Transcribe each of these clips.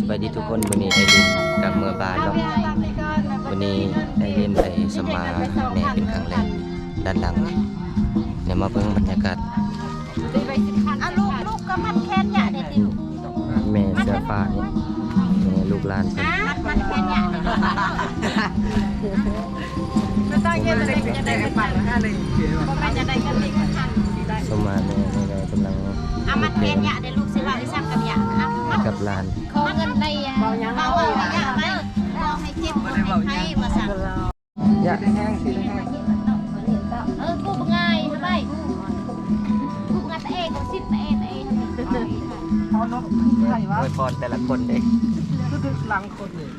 ສະບາຍດີທຸກຄົນ, ມື້ນີ້ໄອລິນກັບເມືອບ້ານເນາະ. ມື້ນີ້ໄອລິນໄປສຳມາແມ່ເປັນຄັ້ງແລກ. ດ້ານຫຼັງນີ້ ແນມາເບິ່ງບັນຍາກາດ. ອາ ລູກ ລູກກໍມັດແຂນຍາເດ້ຕິລູກ. ແມ່ເສື້ອຟ້ານີ້ ແມ່ລູກຫຼານເພິ່ນ. ອາ ມັດແຂນຍາເດ້ລູກ. ບໍ່ຕ້ອງເຮັດ ຈະໄດ້ ຈະໄດ້ເງິນພັນ ບໍ່ແມ່ນຈະໄດ້ເງິນເລັກເງິນພັນ. ສົມມາແມ່ ແມ່ກຳລັງ ອາ ມັດແຂນຍາເດ້ລູກ. ຊິເວົ້າອີ່ສັງກັບຍາ ອາ ມັດ ກັບຫຼານ. ຂໍເງິນໄດ້ ເວົ້າຫຍັງ ເວົ້າ ເວົ້າ ເວົ້າ ເວົ້າ ບໍ່ໃຫ້ເຈັບ ບໍ່ໃຫ້ໄຂ້ ວ່າຊັ້ນ. ຍະ ເອີ ກູບງ່າຍ ສະບາຍ ກູບງ່າຍ ຕະເອ ກູຊິດ ຕະເອ ຕະເອ. ເອົານົກໄທວະ ອວຍພອນແຕ່ລະຄົນເດ້ ຄືຖືກຫຼັງຄົນນີ້.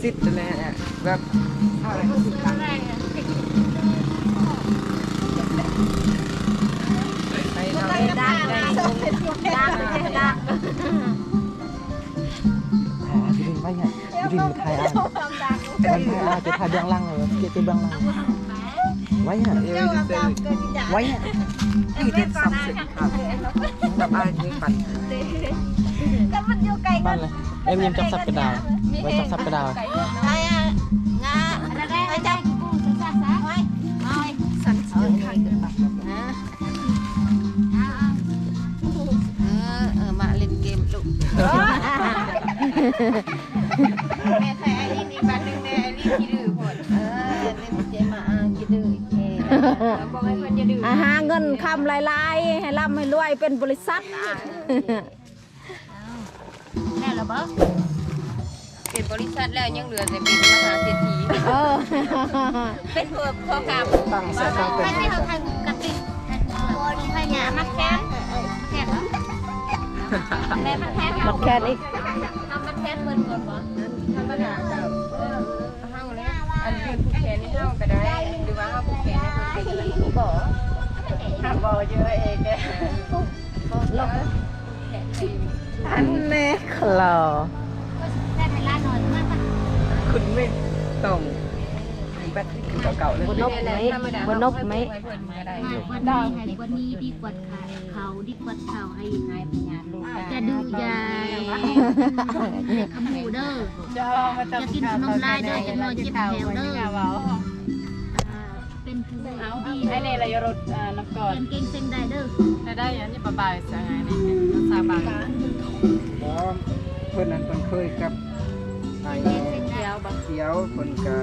ຊິດແຫຼະ ແບບ ໄປເນາະ ໄປເນາະ ໄປເນາະ. ຖ່າຍອາ ຢູ່ດິນໄວ້ຫຍັງ ຢູ່ດິນມາຖ່າຍອາ ໄປນຳຖ່າຍອາ ຈະຖ່າຍເບື້ອງຫຼັງເລີຍ ເກັບເບື້ອງຫຼັງໄວ້ຫຍັງ ໄວ້ຫຍັງ ຢູ່ດິນສຳເລັດ ສະບາຍດີປັນ ແຕ່ມັນຢູ່ໄກກັນ. ເອັມຍິມຈັບສັບກະດາວ ໄວ້ຈັບສັບກະດາວ ໄປອະ ງາ ໄປຈັບ ໄວ້ ໄວ້ ສັນ ເອີ ເອີ ມາຫຼິ້ນເກມລູກ. ແມ່ໃສ່ໄອລິນອີກບາດໜຶ່ງແດ່ ໄອລິນຂີ້ດື້ໂພດ. ເອີ ເຫຼັ້ນເກມມາ ອາ ຂີ້ດື້ອີກແທ້ ບອກໃຫ້ເພິ່ນຢ່າດື້. ອາ ຫາເງິນຄຳຫຼາຍໆ ໃຫ້ລ່ຳໃຫ້ລວຍ ເປັນບໍລິສັດ. ແມ່ນລະບໍ່? ເປັນບໍລິສັດແລ້ວ ຍັງເຫຼືອແຕ່ເປັນມະຫາເສດຖີ. ເອີ ເປັນພວກພໍ່ຄ້າ ຕັ້ງໃສ່ຕັ້ງເປັນ ໃຫ້ເຮົາຖ່າຍຮູບກັບຕິ ໃຫ້ເຮົາຖ່າຍຍາມັດແຂນ ແຂນ ແມ່ມັດແຂນ ມັດແຂນອີກ ເຮົາມັດແຂນເພິ່ນກ່ອນບໍ່? ທຳມະດາເຈົ້າ ເອີ ເຮົາແຫຼະ ອັນເພິ່ນຜູກແຂນໃຫ້ເຮົາກໍໄດ້ ຫຼືວ່າເຮົາຜູກແຂນໃຫ້ເພິ່ນກໍໄດ້. ບໍ່ ບໍ່ເຢີເອງເດ້. ອັນແນ່ຄລໍ ຄຸນແມ່ຕ້ອງແບັດເກົ່າໆເລີຍ. ບໍ່ນົບໄໝ ບໍ່ນົບໄໝ. ດາວ ໃຫ້ກວ່ານີ້ ດີກວ່າເຂົາ ດີກວ່າເຂົາ ໃຫ້ຫາຍພະຍາດໂລກ. ຢ່າດື້ຢາຂະໝູເດີ ຢ່າກິນຂະໜົມຫຼາຍເດີ ຈັກໜ້ອຍເຈັບແຂວເດີ. ເປັນຜູ້ດີ ເອົາ ໃຫ້ແດ່ລະ ຢ່າລົດ ເອີ ນ້ຳກ່ອນ ກາງເກງເສັງໄດ້ເດີ. ໄດ້ ໄດ້ ອັນນີ້ປະບາຍສາຍໃນພາສາບາງ. ບໍ່ ເພິ່ນນັ້ນເພິ່ນເຄີຍກັບໄອ້ຂຽວບໍ່? ຂຽວ ເພິ່ນກະ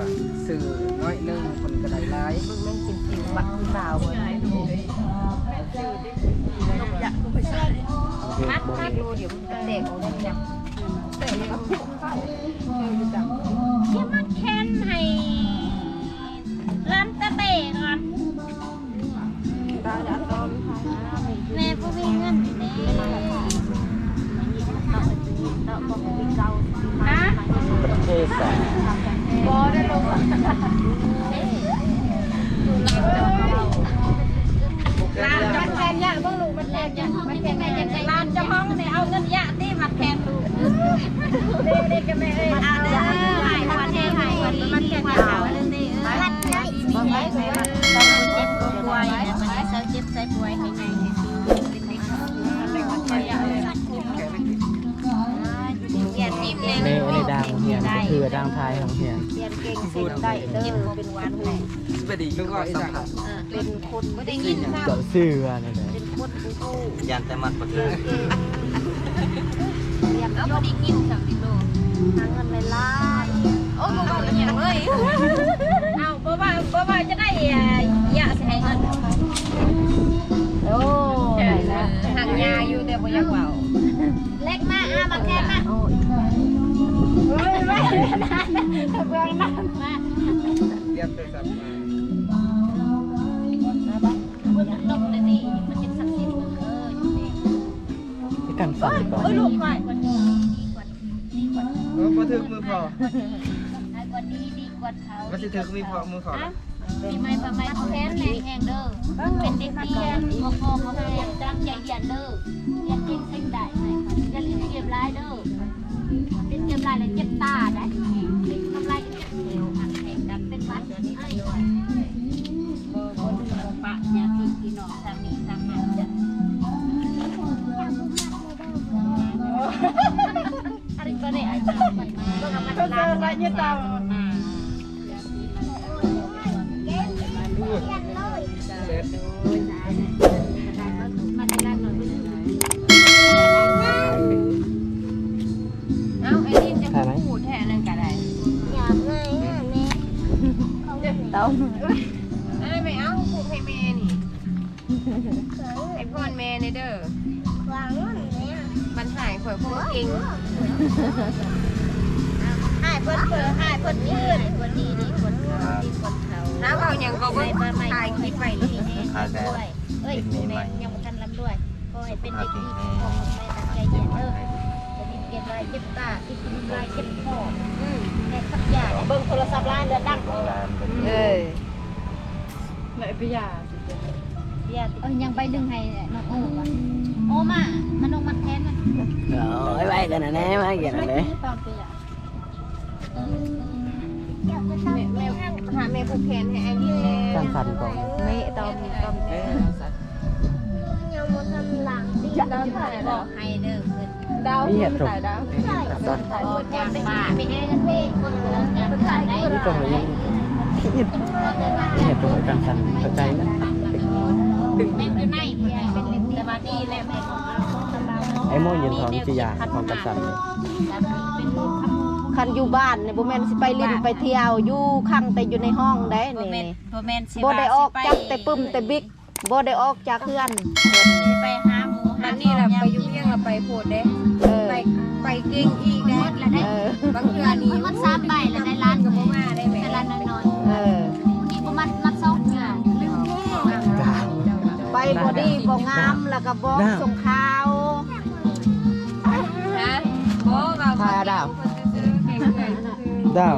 ຊື້ໜ້ອຍໜຶ່ງ ເພິ່ນກະໄດ້ຫຼາຍ. ເບິ່ງແມ່ງກິນຜິວບັກຄືລາວເວີ້ຍ. ນົກຢາກຄືໄປໃສ່ ມັດ ມັດ ດຽວມັນກະແຕກອອກໄດ້ຫຍັງ. ຢ່າມາແຄນໃຫ້ຫຼານຕາເບ້ກ່ອນ. ແມ່ບໍ່ມີເງິນເດ້. ຮະ? ປະເທດໃສ? ບໍ່ໄດ້ລົງ. ຫຼານມັນແຄນຍາກເບິ່ງລູກ ມັນແຄນຍາກ ມັນແຄນຍາກ. ຫຼານເຈົ້າຂອງນີ້ເອົາເງິນຍາກຕິ ມັນແຄນລູກ. ເດ້ ເດ້ກະແມ່ເອີຍ ເອົາເດີ ໃຫ້ວັນເດ້ ໃຫ້ວັນດີ ມີຄວາມເອົາເດີ ເອີຍ ເຈັບກວ່າປ່ວຍ ໃຫ້ເຊົາເຈັບໃສ່ປ່ວຍ ໃຫ້ໃຫຍ່ໃຫ້ສູງ ເປັນເດັກ ແມ່ ອັນນີ້ດ່າງໂຮງຮຽນ ກໍຄືດ່າງທ້າຍໂຮງຮຽນ. ຮຽນເກັ່ງເສັງໄດ້ເດີ ເປັນວັນແຫຼະ. ສະບາຍດີ ຄືວ່າສຳພາດ ເປັນຄົນດີ ເຈົ້າຊື່ວ່າແນວໃດ? ເປັນຄົນບໍ່ຮູ້ ຢ້ານແຕ່ມັນບໍ່ຖືກ. ຮຽນຈົບ ບໍ່ໄດ້ຍິນສຳຕິໂລ ຫາເງິນຫຼາຍໆ. ໂອ້ ບໍ່ເວົ້າອີ່ຫຍັງເລີຍ. ເອົາ ບໍ່ວ່າ ບໍ່ວ່າຈະໄດ້ ອາ ຢາກຊິໃຫ້ເງິນ. ໂອ້ ໄດ້ລະ ຮັກຍາຢູ່ ແຕ່ບໍ່ຢາກເວົ້າ. ເລັກມາ ອາ ມາແຄນມາ. ໂອ້ຍ ເບິ່ງນັ້ນ ມາ ຕຽມໂທລະສັບມາ. ເບິ່ງນົກເດນີ້ ມັນເປັນສັກສິດ. ເອີ ກັນສັ່ນກ່ອນ. ໂອ້ຍ ລູກຂ້ອຍ ເອີ ບໍ່ຖືກມືພໍ່ ດີກວ່ານີ້ ດີກວ່າເຂົາ ມັນຊິຖືກມືພໍ່ ມືພໍ່. ປີໃໝ່ ປະໄໝ ແຂນແຮງເດີ ເປັນເດັກດີ ບໍ່ຂໍເຂົາເປັນຈັງໃຈຮຽນເດີ ຮຽນເກັ່ງເສັງໄດ້ ຢ່າຫຼິ້ນເກມຫຼາຍເດີ ຫຼິ້ນເກມຫຼາຍແລ້ວເຈັບຕາໄດ໋ ທຳລາຍ ເປັນຫວັດ ເອີ ບໍ່ ບໍ່ ບໍ່ປະຍາຕິພີ່ນ້ອງ ທາງນີ້ທາງນັ້ນ. ຢ່າເຕົາ ເອົ້າ ໄອ້ດິນຈະ ໄດ້ໄໝ? ຂູດແທ້ ອັນນັ້ນກໍໄດ້ ຢາກໄງ ແມ່ ເຕົາ ອັນນັ້ນແມ່ ເອົາ ຂູດໃຫ້ແມ່ນີ້ ໃຫ້ພອນແມ່ແດ່ເດີ ວາງມັນແມ່ ບັນຫາຍຂ້ອຍຄົງເກັ່ງ ໃຫ້ເພິ່ນເປີດ ໃຫ້ເພິ່ນຢືນ ຄົນດີໆ ຄົນເກົ່າ ດີຄົນເກົ່າ ຫາເວົ້າຫຍັງກໍເບິ່ງ ຖ່າຍຄລິບໄວ້ນີ້ ເອີຍ ແມ່ຍັງບໍ່ທັນລຳລວຍ ຂໍໃຫ້ເປັນເດັກດີ ຂອໃຫ້ຕັ້ງໃຈຮຽນເດີ ບໍ່ມີວຽນລາຍເຈັບຕາ ຕິດຂະໜົມລາຍເຈັບຄໍ ອືມ ແມ່ຂັບຢາ ເບິ່ງໂທລະສັບຫຼາຍເລືອດດັງ ເອີຍ ແລະໄປຢາ ຢາ ເອີຍ ຍັງໃບໜຶ່ງໃຫ້ນ້ອງໂອ ໂອມາ ມານົງມັດແຂນມັນ ເອີຍ ໄວໆກັນນະແນ່ ມາກິນນະເດ້ ຕອນໄປຢາ ແມ່ ແມ່ ຫາແມ່ຜູກແຂນໃຫ້ອ້າຍວິນແດ່ ການສັ່ນກ່ອນ ແມ່ຕອນນີ້ກໍ ເອີ ຍັງບໍ່ທັນລ້າງຕີນ ດາວຖ່າຍແລ້ວ ໃຫ້ເດີເພິ່ນ ດາວ ມີເຫດຜົນ ດາວ ມີເຫດຜົນ ມີເຫດຜົນ ມີເຫດຜົນການສັ່ນ ເຂົ້າໃຈນະ ແມ່ນຢູ່ໃນ ແຕ່ວ່າດີແລ້ວ ໄອ້ໂມຍຢືນທ້ອງຊິຢາຂອງກັນສັ່ນ ຄັນຢູ່ບ້ານນີ້ບໍ່ແມ່ນຊິໄປຫຼິ້ນໄປທ່ຽວ ຢູ່ຂັງແຕ່ຢູ່ໃນຫ້ອງໃດນີ້ ບໍ່ແມ່ນຊິ ບໍ່ໄດ້ອອກຈັກແຕ່ປຶ້ມແຕ່ບິກ ບໍ່ໄດ້ອອກຈາກເຮືອນ ຊິໄປຫາໝູ່ຫາ ບັດນີ້ລະ ໄປຢູ່ວຽງລະໄປໂພດເດ້ ເອີ ໄປ ໄປເກັ່ງອີກເດ້ ເອີ ບາງເທື່ອນີ້ມັດສາມໃບລະໄດ້ລ້ານ ກໍບໍ່ມາໄດ້ແມ່ ແຕ່ລະນ້ອຍໆ ເອີ ນີ້ກໍມັດ ມັດສອງເທື່ອ ໄປບໍ່ດີບໍ່ງາມ ແລ້ວກໍບອກສົ່ງຂ່າວ ຮະ ບໍ່ ເວົ້າ ພາດາວ ດາວ